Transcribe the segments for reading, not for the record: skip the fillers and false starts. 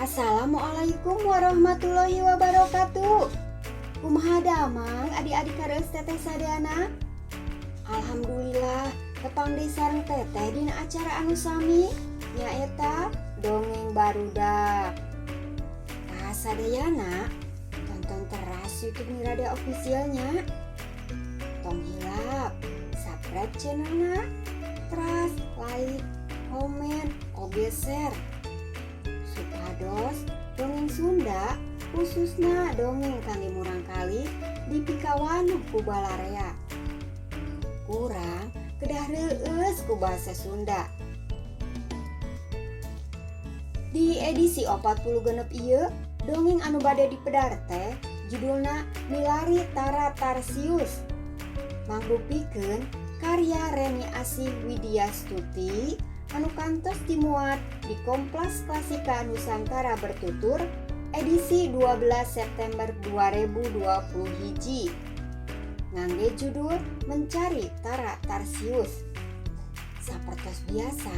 Assalamualaikum warahmatullahi wabarakatuh. Kumaha damang, adik-adik kareueus teteh sadayana? Alhamdulillah, tepang deui sareng teteh dina acara anu sami, nyaeta Dongeng Barudak. Tah, sadayana tonton teras YouTube Nirada Officialnya. Tong hilap subscribe channelna, teras like, komen, oge share, supados dongeng Sunda, khususnya dongeng kangge murangkalih, dipikawanuh ku balarea. Urang kedah reueus ku bahasa Sunda. Di edisi 46 ieu, dongeng anu bade dipedar teh judulna Milari Tara Tarsius, mangrupikeun karya Reni Asih Widyastuti anu kantos dimuat di Kompas Klasika Nusantara Bertutur edisi 12 September 2020 hiji, ngangge judul Mencari Tara Tarsius. Sapertos biasa,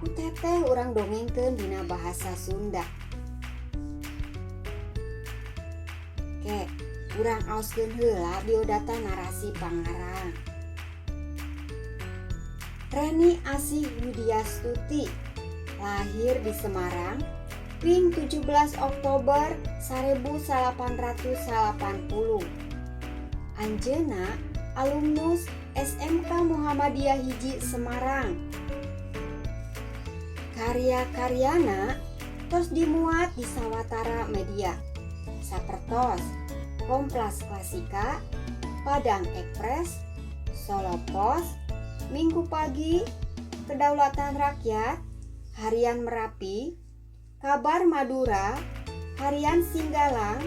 ku teteh urang dongengkeun dina bahasa Sunda. Ke, urang aoskeun heula biodata narasi pangarang. Reni Asih Widyastuti lahir di Semarang ping 17 Oktober 1880. Anjeunna alumnus SMK Muhammadiyah 1 Semarang. Karya-karyana tos dimuat di sawatara media, sapertos Kompas Klasika, Padang Ekspres, Solo Pos, Minggu Pagi, Kedaulatan Rakyat, Harian Merapi, Kabar Madura, Harian Singgalang,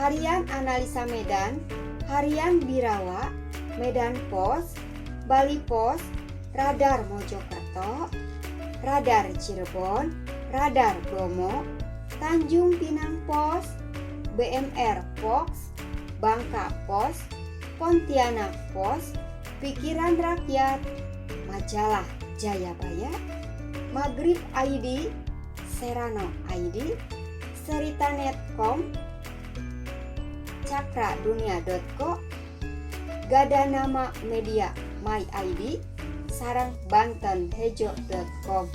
Harian Analisa Medan, Harian Birawa, Medan Pos, Bali Pos, Radar Mojokerto, Radar Cirebon, Radar Bromo, Tanjung Pinang Pos, BMR Fox, Bangka Pos, Pontianak Pos, Pikiran Rakyat, Majalah Jayabaya, Maghrib ID, Serano ID, Ceritanet.com, Cakradunia.co, Gadanama Media My ID, sareng BantenHejo.com.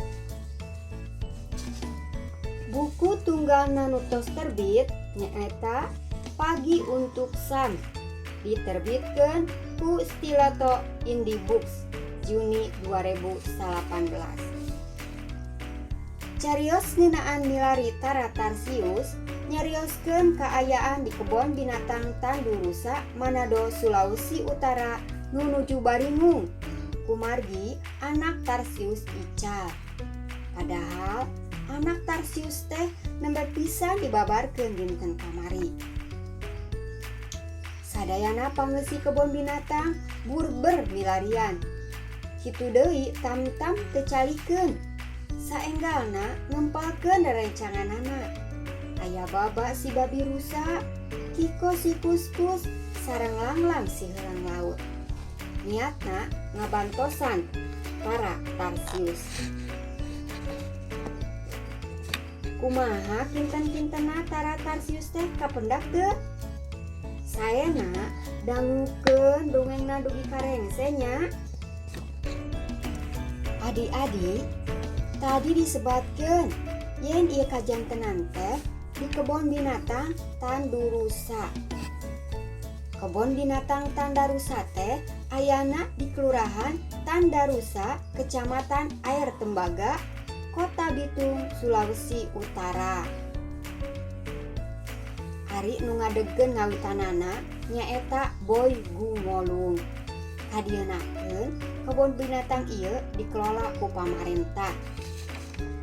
Buku tunggal nu tos terbit nyaeta Pagi untuk Sam, diterbitkan ku Stiletto Indie Books Juni 2018. Carios ngeunaan Milari Tara Tarsius nyarioskeun kaayaan di kebon binatang Tandurusa, Manado, Sulawesi Utara, nu nuju baringung kumargi anak Tarsius ical. Padahal anak Tarsius teh nembe pisan dibabarkeun dinten kamari. Sadayana pangeusi kebon binatang burber milarian. Kitu deui Tam-Tam teu calikeun. Saenggalna ngempalkeun rerencanganana. Aya Baba si babi rusa, Kiko si kuskus, sareng Langlang si helang laut. Niatna ngabantosan Tara Tarsius. Kumaha kinten-kintena Tara Tarsius teh, kapendak teu? Saena dangukeun dongengna dugi ka rengse nya. Adik-adik, tadi disebatkeun yen ieu kajantenan teh di kebon binatang Tandurusa. Kebon binatang Tandarusa teh ayana di Kelurahan Tandarusa, Kecamatan Air Tembaga, Kota Bitung, Sulawesi Utara. Ari nu ngadegkeun ngawitanana nyaeta Boy Gumolung. Kadieunakeun kebon binatang ieu dikelola ku pamarentah.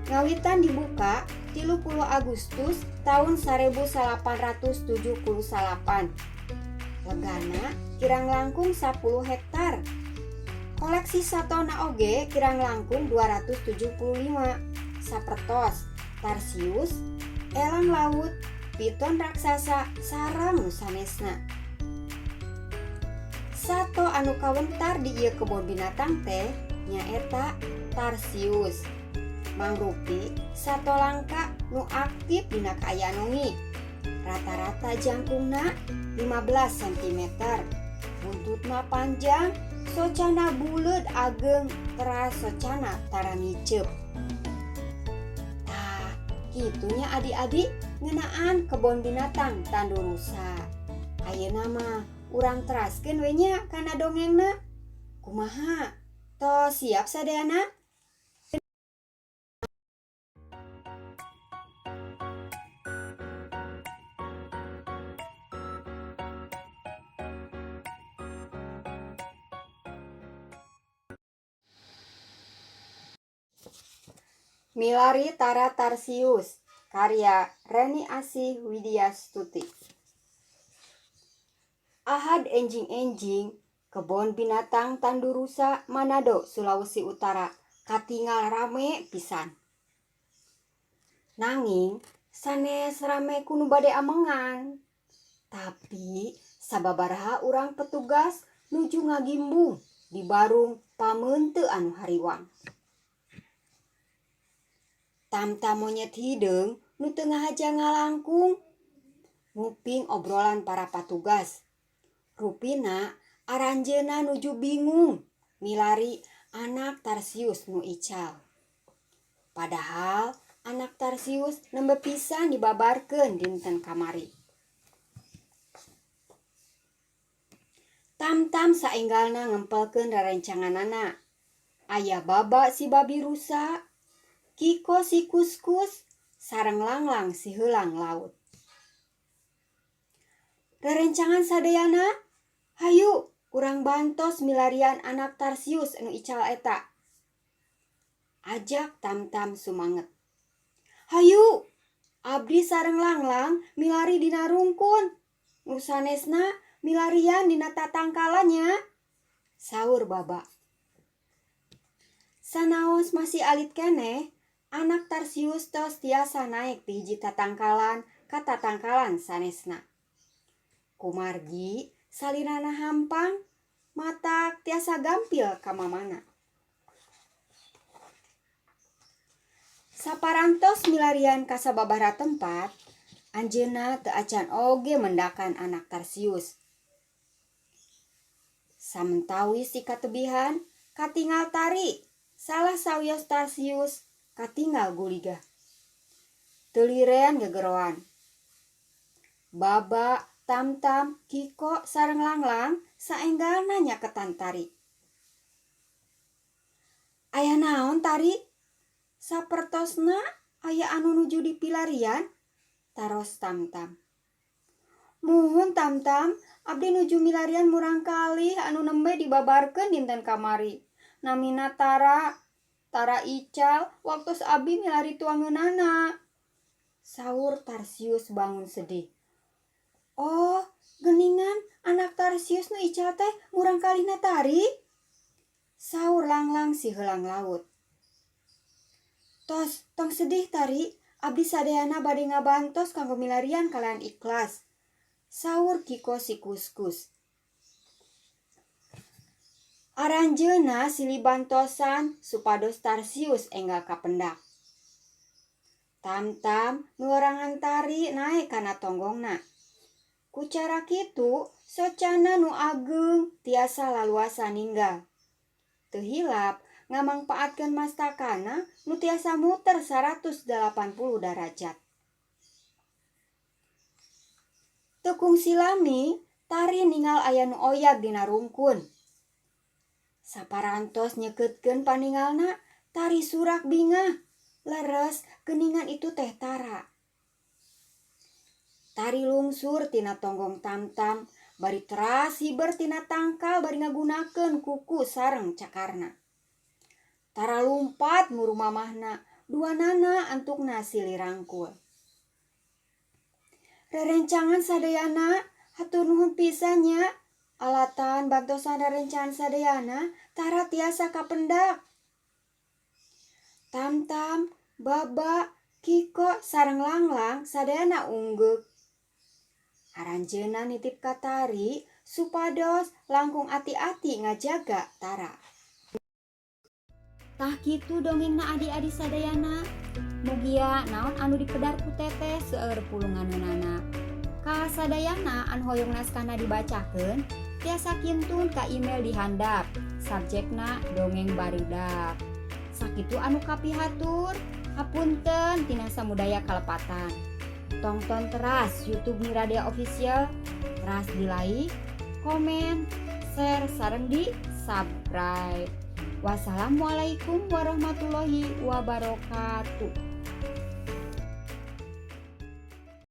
Ngawitan dibuka 30 Agustus tahun 1878. Legana kirang langkung 10 hektar. Koleksi satona oge kirang langkung 275, sapertos tarsius, elang laut, piton raksasa, sareng nu sanesna. Sato anu kawentar di ieu kebon binatang teh nyaeta tarsius. Mangrupi sato langka. nu aktif dina kaayaan wengi. Rata-rata jangkungna 15 cm. Buntutna panjang, socana buleud ageng, teras socana tara ngiceup. Tah, kitu nya, adik-adik, ngeunaan kebon binatang Tandurusa. Ayeuna mah urang teraskeun we nya kana dongengna. Kumaha? Tos siap sadayana? Milari Tara Tarsius, karya Reni Asih Widiastuti. Ahad enjing-enjing, kebon binatang Tandurusa, Manado, Sulawesi Utara katingal rame pisan. Nanging sanes rame ku nu bade amengan. Tapi sababaraha urang petugas nuju ngagimbung di barung pameuteu anu hariwang. Tamtam monyet hideung nu teu ngahaja ngalangkung nguping obrolan para patugas. Rupina aranjeunna nuju bingung milari anak tarsius nu ical. Padahal anak tarsius nembe pisan dibabarkeun dinten kamari. Tamtam saenggalna ngempelkeun rerencanganana. Aya Baba si babi rusa, Kiko si kuskus, sareng Langlang si heulang laut. Rerencangan sadayana, hayu urang bantos milarian anak tarsius anu ical eta. Ajak Tamtam sumanget. Hayu, abdi sareng Langlang milari dina rungkun. Nu sanesna milarian dina tatangkalan nya. Saur Baba. Sanaos masih alit keneh, anak tarsius tos tiasa naek ti hiji tatangkalan ka tatangkalan sanesna. Kumargi salirana hampang, matak tiasa gampil ka mamana. Saparantos milarian ka sababaraha tempat, anjeunna teu acan oge mendakan anak tarsius. Samentawis dikatebihan, katingal Tari, salah sawios tarsius, katingal guligah. Teu liren gegeroan. Baba, Tamtam, Kiko sareng Langlang saenggalna nyaketan Tari. Aya naon, Tari? Sapertosna aya anu nuju dipilarian? Taros Tamtam. Muhun, Tamtam, abdi nuju milarian murangkalih anu nembe dibabarkeun dinten kamari. Namina Tara, Tara ical waktos abdi milari tuangeunana. Saur Tarsius bangun sedih. Oh, geningan anak tarsius nu ical teh murangkalihna Tari? Saur Langlang si heulang laut. Tos, tong sedih, Tari, abdi sadayana bade ngabantos kanggo milarian kalayan ikhlas. Saur Kiko si kuskus. Aranjeunna silih bantosan supados tarsius enggal kapendak. Tamtam miwerangan Tari naek kana tonggongna. Ku cara kitu socana nu ageung tiasa laluasa ninggal. Teu hilap ngamangpaatkeun mastakana nu tiasa muter 180 darajat. Teu kungsi lami, Tari ningal aya nu oyag dina rungkun. Saparantos nyekeutkeun paningalna, Tari surak bingah. Leres, geuningan itu teh Tara. Tari lungsur tina tonggong Tamtam bari teras hiber tina tangkal bari ngagunakeun kuku sareng cakarna. Tara lumpat muru mamahna, duanana antukna silih rangkul. Rerencangan sadayana, hatur nuhun pisan nya. Alatan bantosan rerencangan sadayana, Tara tiasa kapendak. Tamtam, Baba, Kiko sareng Langlang sadayana unggeuk. Aranjeunna nitip ka Tari supados langkung ati-ati ngajaga Tara. Tah, kitu dongengna, adik-adik sadayana. Mugia naon anu dipedar ku Teteh seueur pulunganeunana. Kasadayana anu hoyong naskahna dibacakeun tiasa kintun ka email di handap, subjekna "Dongeng Barudak". Sakitu anu kapihatur, hapunten tina samudaya kalepatan. Tongton teras YouTube Miradea Official, teras di like, komen, share, sareng di subscribe. Wassalamualaikum warahmatullahi wabarakatuh.